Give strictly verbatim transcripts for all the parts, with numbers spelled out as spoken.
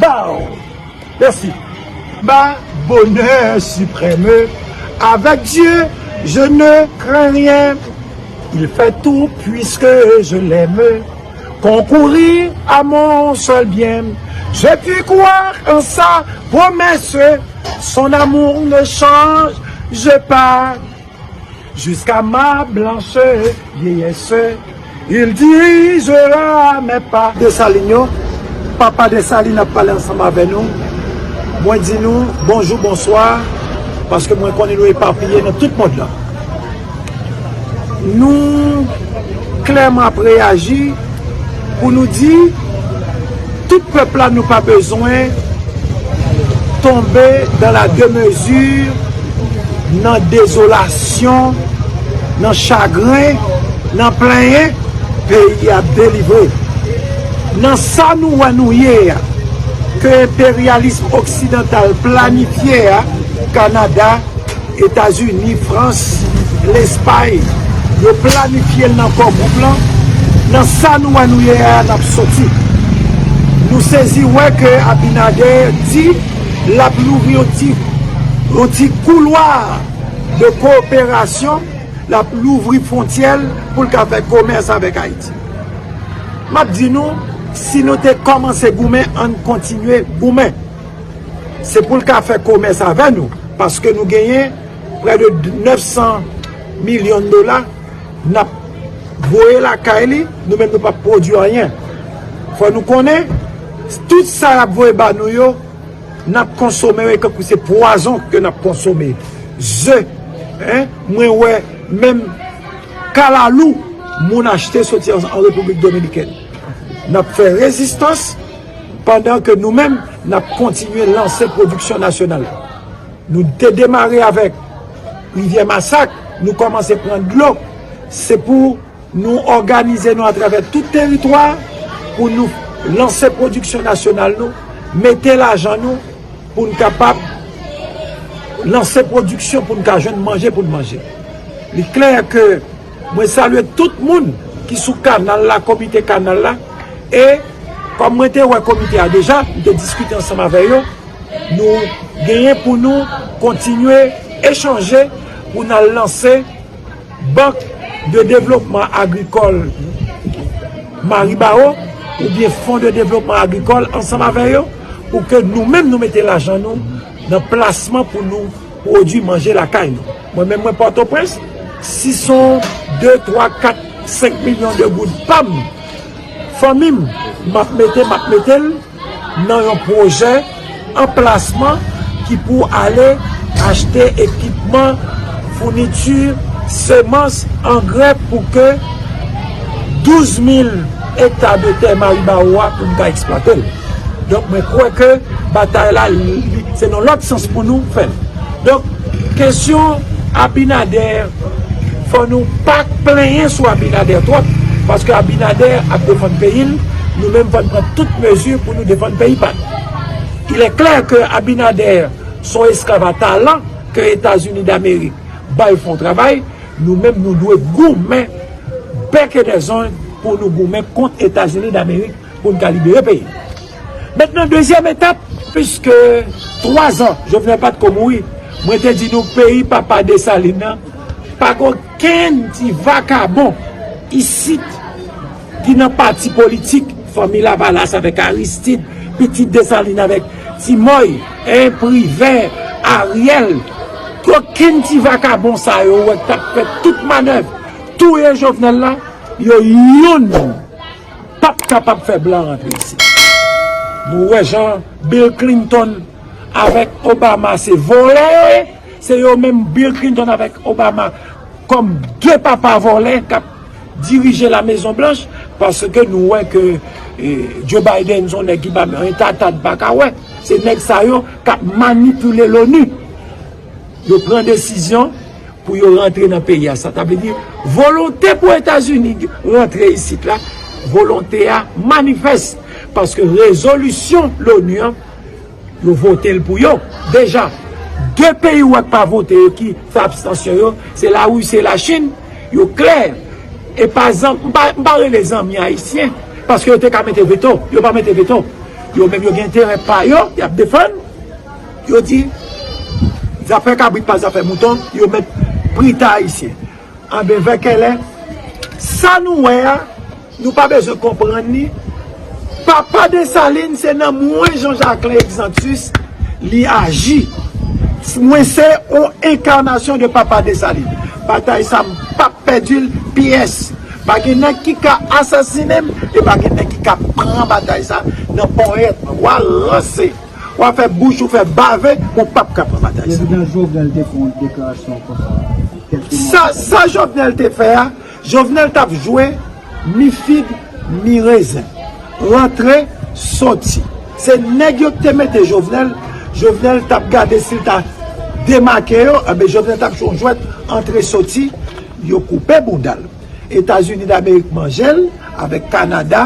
Wow! Merci. Bas bonheur suprême, avec Dieu, je ne crains rien. Il fait tout puisque je l'aime. Concourir à mon seul bien. Je puis croire en sa promesse. Son amour ne change pas. Jusqu'à ma blanche vieillesse, il dirigera mes pas. Desalin yo, papa Desalin ap pale ansanm avè nou. Mwen di nou bonjou, bonswa, paske mwen konnen nou epapiye nan tout mond lan. Nou klèman ap reyaji pou nou di tout pèp la, nou pa bezwen tonbe dans la démesure, nan dezolasyon, nan chagren, nan plenyen. Peyi a delivre. Nan sa nou wè nou ye a, ke enperyalis oksidantal planifye a, Kanada, Etazini, Frans, Lespay, yo planifye l nan Kò Gwoup lan. Nan sa nou wè nou ye a, n ap soti. Nou sezi wè ke Abinader di l ap louvri yon ti, yon ti koulwa de koperasyon, l ap louvri fwontyè l pou l ka fè komès avèk Ayiti. M ap di nou, si nou te kòmanse goumen, ann kontinye goumen. Se pou l ka fè komès avè nou, paske nou genyen prè de nèf san milyon dola n ap voye lakay li, nou menm nou p ap pwodui anyen. Fò nou konnen, tout sa y ap voye ba nou yo, n ap konsome yo, e kankou se pwazon ke n ap konsome. Ze, en, mwen wè menm kalalou moun achte soti an, an Repiblik Dominikèn. N ap fè rezistans pandan ke nou menm, n ap kontinye lanse pwodiksyon nasyonal. Nou te demare avèk Rivyè Masak, nou kòmanse pran dlo. Se pou nou òganize nou atravè tout teritwa pou nou lanse pwodiksyon nasyonal nou, mete lajan nou pou n kapab lanse pwodiksyon pou n ka jwenn manje pou n manje. Li klè ke mwen salye tout moun ki sou kanal la, komite kanal la, e kòm mwen te wè komite a deja, m te diskite ansanm avè yo, nou genyen pou nou kontinye echanje pou n al lanse Bank de Devlopman Agrikòl Maribawo oubyen Fon de Devlopman Agrikòl ansanm avè yo, pou ke nou menm nou mete lajan nou nan plasman pou nou pwodui manje lakay nou. Mwen menm mwen Pòtoprens, si se yon de, twa, kat, senk milyon de goud pa m, fanmi m, m ap mete, m ap mete l nan yon pwojè anplasman ki pou ale achte ekipman, founiti, semans, angrè pou ke douz mil ekta de tè Maribawo a pou n ka eksplwate l. Donk, mwen kwè ke batay la, li, li, se nan lòt sans pou nou fè l. Donk, kesyon Abinader, fò nou pa plenyen sou Abinader twòp, paske Abinader ap defann peyi l, nou menm fò n pran tout mezi pou nou defann peyi pa n. Il est clair que Abinader se yon esklav a talan ke Etazini Damerik bay fè yon travay, nou menm nou dwe goumen bèk e dèzong pou nou goumen kont Etazini Damerik pou n ka libere peyi. Mentnan, dezyèm etap, piske twa zan Jovenel pa t ko mouri, mwen te di nou peyi papa Desalin nan, pa gen okenn ti vakabon isit ki nan pati politik, fanmi Lavalas avèk Aristide, pitit Desalin avèk Ti Mòy, en, Privè, Ariel, okenn ti vakabon sa yo wè k t ap fè tout manèv, touye Jovenel la, yo youn p ap kapab fè blan rantre isit. Nou wè jan Bill Clinton avèk Obama se vòlè yo ye. Se yo menm, Bill Clinton avèk Obama, kòm de papa vòlè k ap dirije La Mezon Blanch, paske nou wè ke, eh, Joe Biden se yon nèg ki pa menm, en tata n pa ka wè. Se nèg sa yo k ap manipile l'ONU. Yo pran desizyon pou yo rantre nan peyi a. Sa ta vle di, volonte pou Etazini rantre isit la, volonte a manifès, paske rezolisyon l'ONU an, yo vote l pou yo. Deja, de peyi w wè k pa vote yo ki fè abstansyon yo, se Larisi e Lachin, yo klè. E pa zan-, m pa, m pa rele zanmi ayisyen, paske yo te ka mete veto, yo pa mete veto. Yo menm yo gen enterè pa yo, y ap defann. Yo di, zafè kabrit pa zafè mouton, yo mèt pri ta ayisyen. Anben, vèkèlè, sa nou wè a, nou pa bezwen konprann li. Papa Desalin, se nan mwen Jean Jacquelin Exantus li aji. Mwen se yon enkanasyon de Papa Desalin. Batay sa, m p ap pèdi l pyès. Pa gen nèg ki ka asasinen m, e pa gen nèg ki ka pran batay sa nan ponyèt mwen. W a ranse, w a fè bouch ou fè bave, men w p ap ka pran batay sa. Prezidan Jovenel te fè yon deklarasyon konsa, kèlke mwa Sa, sa Jovenel te fè a, Jovenel t ap jwe mi fig, mi rezen. Rantre, soti. Se nèg yo ki te mete Jovenel. Jovenel t ap gade si l ta demake yo. Anben, Jovenel t ap jwe yon jwèt antre, soti. Yo koupe bounda l. Etazini Damerik manje l avèk Kanada,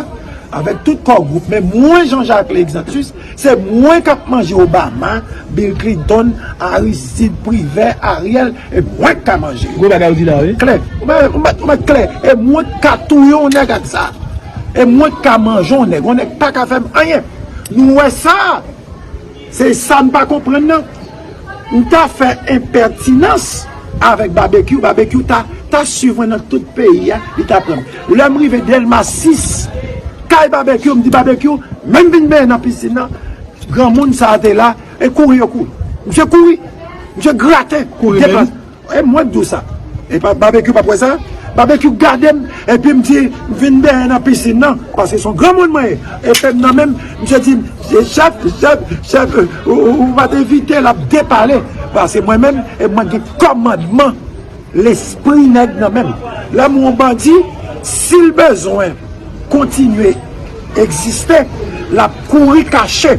avèk tout Core Group. Men mwen, Jean Jacquelin Exantus, se mwen k ap manje Obama, Bill Clinton, Aristide, Privert, Ariel, e mwen k ka manje yo. Gwo bagay ou di la, wi. Klè. Ou mèt, ou mèt, ou mèt klè. E mwen k ka touye yon nèg ak sa. E mwen k ka manje yon nèg. Yon nèg pa ka fè m anyen. Nou wè sa. Se sa m pa konprann nan. M ta fè enpètinans avèk Babekyou. Babekyou ta, ta swiv mwen nan tout peyi a, li ta pran m. Lè m rive Dèlma sis, kay Babekyou, m di, Babekyou, men m vin benyen nan pisin nan. Granmoun sa a te la, e kouri yo kouri. Misye kouri. Misye grate. Kouri menm. E mwen k di w sa. E pa Babekyou p ap wè sa. Babekyou gade m, epi m di, m vin benyen nan pisin nan, paske se yon granmoun mwen ye. Epe m nan men m, misye di m, chèf, chèf, chèf, ou, ou, ou pa t envite, l ap depale. Paske mwen menm, e mwen gen kòmandman lespri nèg nan men m. Lè m wè yon bandi, si l bezwen kontinye egziste, l ap kouri kache.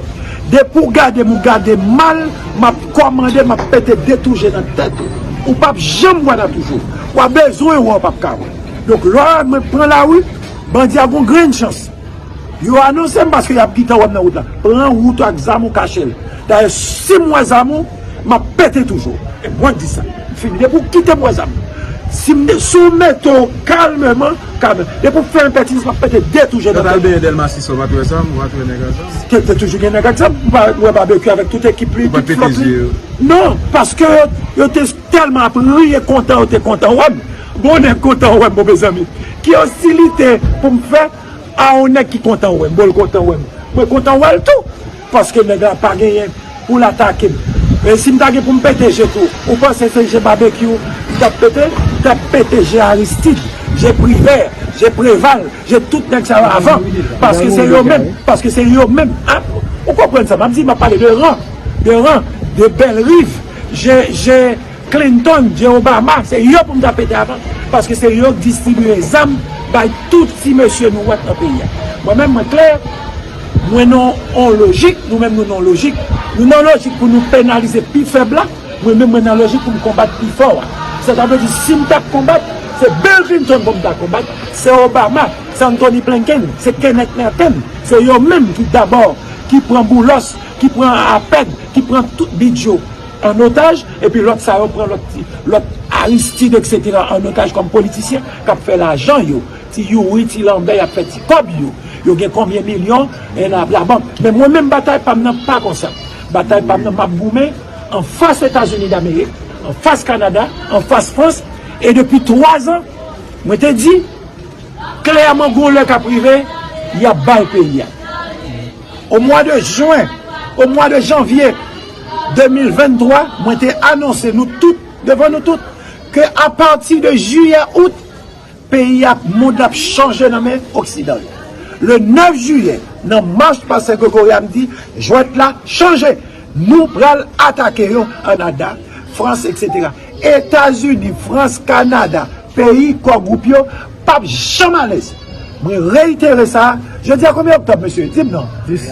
Depi w gade m, ou gade m mal, m ap kòmande, m ap pete de tou je nan tèt ou. Ou p ap janm wè nan toujou. W a bezwen wè, w p ap ka wè. Donk, lè w wè mwen pran lari, bandi a gon grenn chans. Yo anonse m paske y ap gentan wè m nan wout la. Pran wout ou ak zam ou, kache l. Dayè, si m wè zam ou, m ap pete toujou. E mwen k di sa. M fini. Depi w kite m wè zam. Si m de, si w mete w kalmeman, kalme. Depi w fè enpètinans, m ap pete de tou je nan tèt ou. Lè w t al benyen Dèlma sis la, ou pa t wè zam, ou pa t wè nèg ak zam? Te, te toujou gen nèg ak zam. M pa wè Babekyou avèk tout ekip li, tout flòt li. Ou pa t pete zye yo? Non, paske yo, yo te tèlman ap ri e kontan, yo te kontan wè m. Bon, nèg kontan wè m, bon, mezanmi. Ki ostilite pou m fè a yon nèg ki kontan wè m, bon, l kontan wè m. Mwen kontan wè l tou, paske nèg la pa genyen pou l atake m. E si m ta gen pou m pete je tou, ou panse se je Babekyou m t ap pete? M t ap pete je Aristide, je Privert, je Preval, je tout nèg sa yo avan. Paske se yo menm, paske se yo menm. A, ou konprann sa m ap di? M ap pale de ran, de ran, de Bellerive, je, je Clinton, je Obama, se yo pou m ta pete avan, paske se yo k distribiye zam bay tout ti mesye nou wè nan peyi a. Mwen menm, mwen klè, mwen nan yon lojik, nou menm nou nan yon lojik, nou nan yon lojik pou nou penalize pi fèb la, mwen menm mwen nan lojik pou m konbat pi fò a. Sètadi, si m t ap konbat, se Bill Clinton pou m ta konbat, se Obama, se Antony Blinken, se Kenneth Merten, se yo menm ki dabò, ki pran Boulos, ki pran Apèd, ki pran tout Bidjo an otaj, epi lòt sa yo pran lòt, lòt Aristide, etsetera, an otaj kòm politisyen k ap fè lajan yo. Ti Youri, ti Lanbè, y ap fè ti kòb yo. Yo gen konbyen milyon, en a la bank. Men mwen menm, batay pa m nan pa konsa. Batay pa m nan, m ap goumen anfas Etazini Damerik, anfas Kanada, anfas Frans, e depi twa zan, mwen te di, klèman, gon lè k ap rive, y ap bay peyi a. O mwa de jen, o mwa de janvye de mil venntwa, mwen te anonse nou tout, devan nou tout, ke apati de jiyè, out, peyi a, mond la ap chanje nan men Oksidan yo. Le nèf jiyè, nan mach Pastè Gregoria, m di, jwèt la chanje. Nou pral atake yo, Kanada, Frans, etsetera. Etazini, Frans, Kanada, peyi Core Group yo p ap janm alèz. Mwen reitere sa. Jodi a konbyen oktòb, mesye? Di m non. Dis.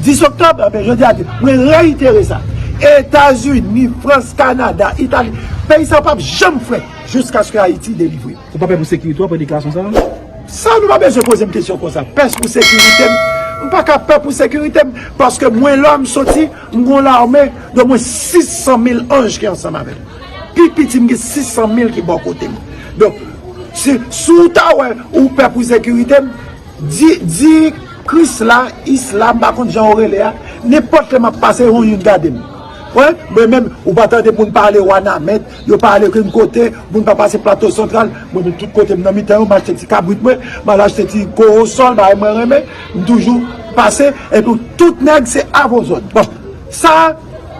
Dis oktòb, anben, jodi a di. Mwen reitere sa. Etazini, Frans, Kanada, Itali, peyi sa yo p ap janm frèt jiskaske Ayiti delivre. Ou pa pè pou sekirite w apre deklarasyon sa a? Sa nou pa bezwen poze m kesyon konsa. Pè pou sekirite m? M pa ka pè pou sekirite m, paske mwen, lè m soti, m gon lame de mwen sis san mil anj ki ansanm avè m. Pi piti, m gen sis san mil ki bò kote m. Donk, si, si w ta wè ou pè pou sekirite m, di, di Kris la, Isla, m pa konn jan w rele a, nenpòt lè m ap pase, yon youn gade m. Wi, mwen menm, ou pa tande moun pa ale Wanament, yo pa ale okenn kote, moun pa pase Plato Santral, mwen menm tout kote m nan mitan yo, m achte ti kabrit mwen, m al achte ti kowosòl, bagay mwen renmen, m toujou pase, epi tout nèg se avozòn. Bon, sa,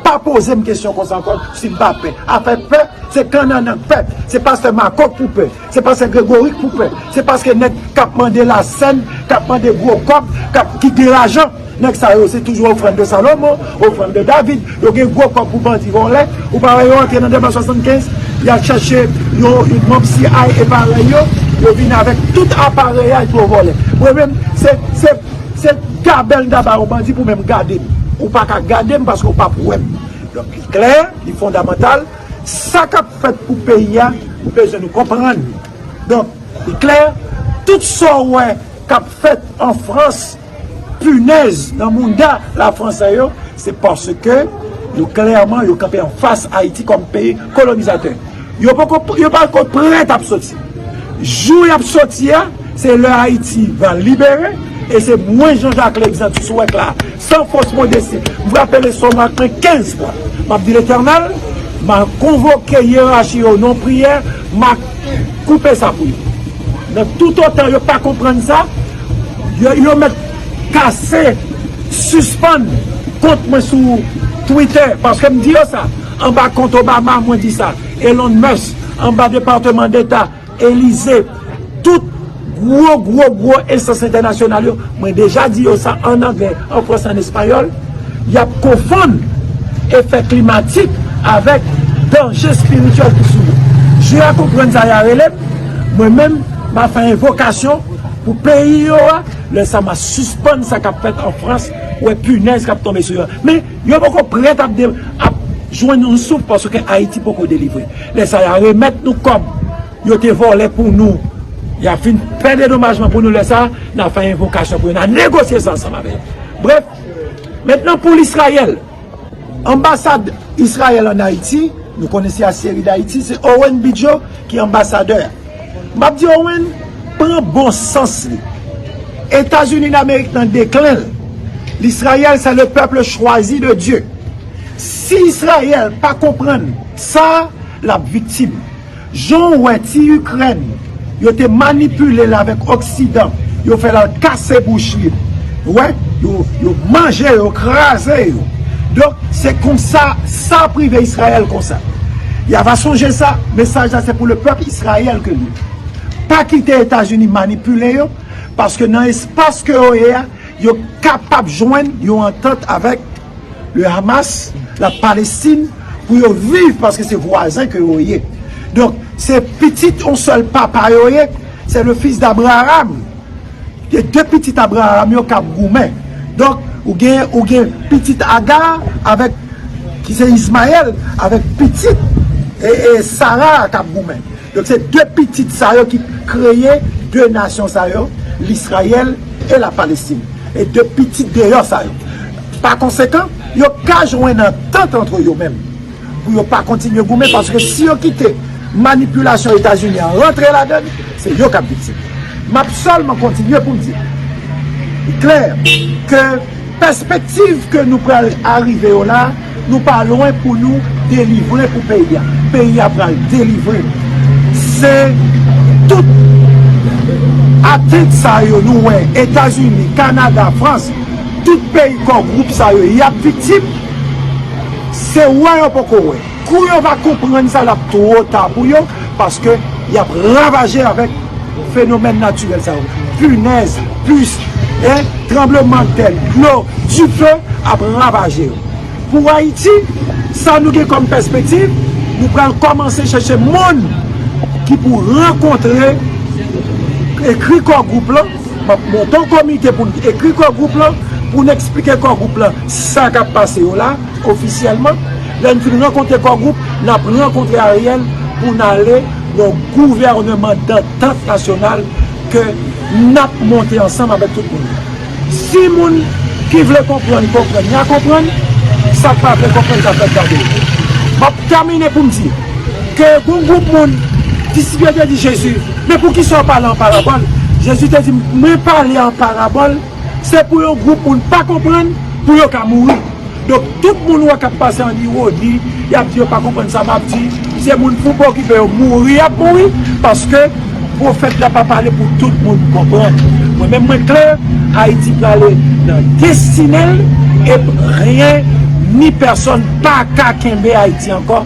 pa poze m kesyon konsa ankò, si m pa pè. Afè pè, se kannannan k pè, se pastè Mako k pou pè. Se paske Gregory k pou pè. Se paske nèg k ap mande lasèn, k ap mande gwo kòb, k ap, ki gen lajan. Nèg sa yo, se toujou ofrann de Salomo, ofrann de David. Yo gen gwo kòb pou bandi vòlè. Ou pa wè yo antre nan Dèlma swasannkenz, y al chèche yon, yon manm C I A e parèy yo. Yo vin avèk tout aparèyaj pou yo vòlè. Mwen menm, se, se, se gabèl m ta ba yon bandi pou menm gade m. Ou pa ka gade m paske w p ap wè m. Donk, li klè, li fondamantal. Sa k ap fèt pou peyi a, nou bezwen nou konprann. Donk, li klè, tout sa w wè k ap fèt an Frans, pinèz nan mounda Lafrans sa yo, se paske yo klèman, yo kanpe anfas Ayiti kòm peyi kolonizatè. Yo poko, yo pako prèt ap soti. Jou y ap soti a, se lè Ayiti va libere, e se mwen Jean Jacques Exantus ou wè k la, san fos modesti, m frape lestomak mwen kenz fwa. M ap di Letènèl, m a konvoke yerachi yo nan priyè, m a koupe sa pou yo. Nan toutotan yo pa konprann sa, yo, yo mèt kase, sispann kont mwen sou Twitter, paske m di yo sa. Anba kont Obama, mwen di sa. Elon Musk, anba Depatman Deta, Elize, tout gwo, gwo, gwo enstans entènasyonal yo, mwen deja di yo sa an anglè, an fransè, an espayòl, y ap konfonn efè klimatik avèk danje espirityèl ki sou yo. Je a konprann sa y a rele m, mwen menm, m a fè envokasyon pou peyi yo a, lè sa m a sispann sa k ap fèt an Frans, wè pinèz k ap tonbe sou yo. Men, yo poko prèt ap, de, ap jwenn yon souf paske Ayiti poko delivre. Lè sa y a remèt nou kòb yo te vòlè pou nou. Y a fin fè dedomajman pou nou lè sa, n a fè envokasyon pou yo, n a negosye sa ansanm avè yo. Brèf, mentnan pou Lisrayèl, anbasad Israël en Haïti, nou konnen se Assyrie d'Haïti, se Owen Bidjo ki anbasadè. M ap di Owen, pran bon sans li. Etazini Damerik nan deklen l. L'Israël, c'est le peuple choisi de Dieu. Si Izrayèl pa konprann sa, l ap viktim. Jan w wè ti Ikrèn, yo te manipile l avèk Oksidan, yo fè l al kase bouch li. Wè, yo, yo manje yo, kraze yo. Donk, se konsa, sa ap rive Izrayèl konsa. Y a va sonje sa, mesaj la se pou le pèp Izrayèl ke li. Pa kite Etazini manipile yo, paske nan espas ke yo ye a, yo kapab jwenn yon antant avèk le Hamas, la Palestine, pou yo viv, paske se vwazen ke yo ye. Donk, se pitit yon sèl papa yo ye, se le fils d'Abraham. Gen de pitit Abraham yo k ap goumen. Donk, ou gen, ou gen pitit Aga avèk, ki se Izmayèl, avèk pitit e, e Sara k ap goumen. Donk, se de pitit sa yo ki kreye de nasyon sa yo, Lisrayèl e la Palestin. E de pitit deyò sa yo. Pa konsekan, yo ka jwenn antant antre yo menm. Pou yo pa kontinye goumen, paske si yo kite manipilasyon Etazini an rantre ladann, se yo k ap viktim. M ap sèlman kontinye pou m di, li klè ke pèspektiv ke nou pral arive yo la, nou pa lwen pou nou delivre pou peyi a. Peyi a pral delivre. Se tout atent sa yo nou wè, Etazini, Kanada, Frans, tout peyi kò gwoup sa yo, y ap viktim. Se wè yo poko wè. Kou yo va konprann sa, l ap twò ta pou yo, paske y ap ravaje avèk fenomèn natirèl sa yo. Pinèz, pis, en, tranblemanntè, dlo, dife ap ravaje yo. Pou Ayiti, sa nou gen kòm pèspektiv, nou pral kòmanse chèche moun ki pou rankontre, ekri kò gwoup lan, m ap monte yon komite pou n ekri kò gwoup lan, pou n eksplike kò gwoup lan sa k ap pase yo la, ofisyèlman. Lè n fin rankontre kò gwoup, n ap rankontre Ariel pou n ale nan gouvènman dantant nasyonal ke n ap monte ansanm avèk tout moun. Si moun ki vle konprann, konprann, y a konprann, sa k pa vle konprann, sa fè gade. M ap tèmine pou m di ke gon gwoup moun, disip yo te di Jezi, men poukisa w pale an parabòl? Jezi te di, mwen pale an parabòl Se pou yon gwoup moun pa konprann, pou yo ka mouri. Donk, tout moun ou wè k ap pase an iwoni, y ap di yo pa konprann sa m ap di, se moun fou pa okipe yo, mouri y ap mouri, paske pwofèt la pa pale pou tout moun konprann. Mwen menm mwen klè, Ayiti prale nan destine l, e ryen ni pèsonn pa ka kenbe Ayiti ankò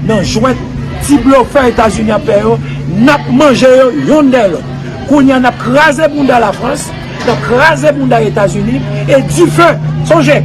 nan jwèt ti blofè Etazini ap fè yo, n ap manje yo yonn dèyè lòt. Kounye a n ap kraze bounda Lafrans, n ap kraze bounda Etazini, e dife, sonje,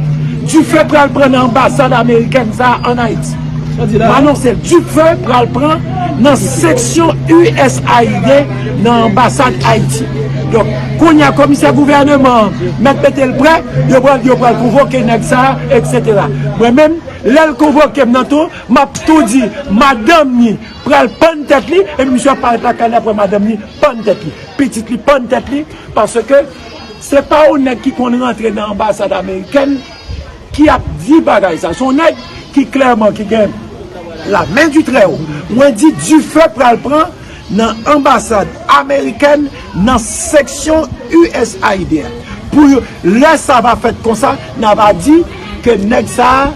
dife pral pran nan anbasad amerikèn sa a ann Ayiti. Mwen anonse l, dife pral pran nan seksyon U S A I D nan anbasad Ayiti. Donk, kounye a komisè gouvèneman an mèt mete l prè, yo pral, yo pral konvoke nèg sa a, etsetera. Mwen menm, lè l konvoke m nan tou, m ap tou di, madanm ni pral pann tèt li, epi misye ap parèt lakay li apre madanm ni pann tèt li, pitit li pann tèt li, paske se pa yon nèg ki konn rantre nan anbasad amerikèn ki ap di bagay sa. Se yon nèg ki klèman, ki gen la men di trè wo. Mwen di dife pral pran nan anbasad amerikèn, nan seksyon U S A I D a. Pou yo, lè sa va fèt konsa, n a va di ke nèg sa a,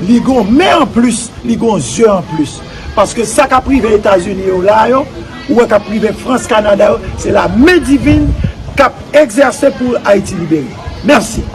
li gen yon men an plis, li gen yon zye an plis. Paske sa k ap rive Etazini yo la yo, ou wè k ap rive Frans, Kanada yo, se la men divin k ap egzèse pou Ayiti libere. Mèsi.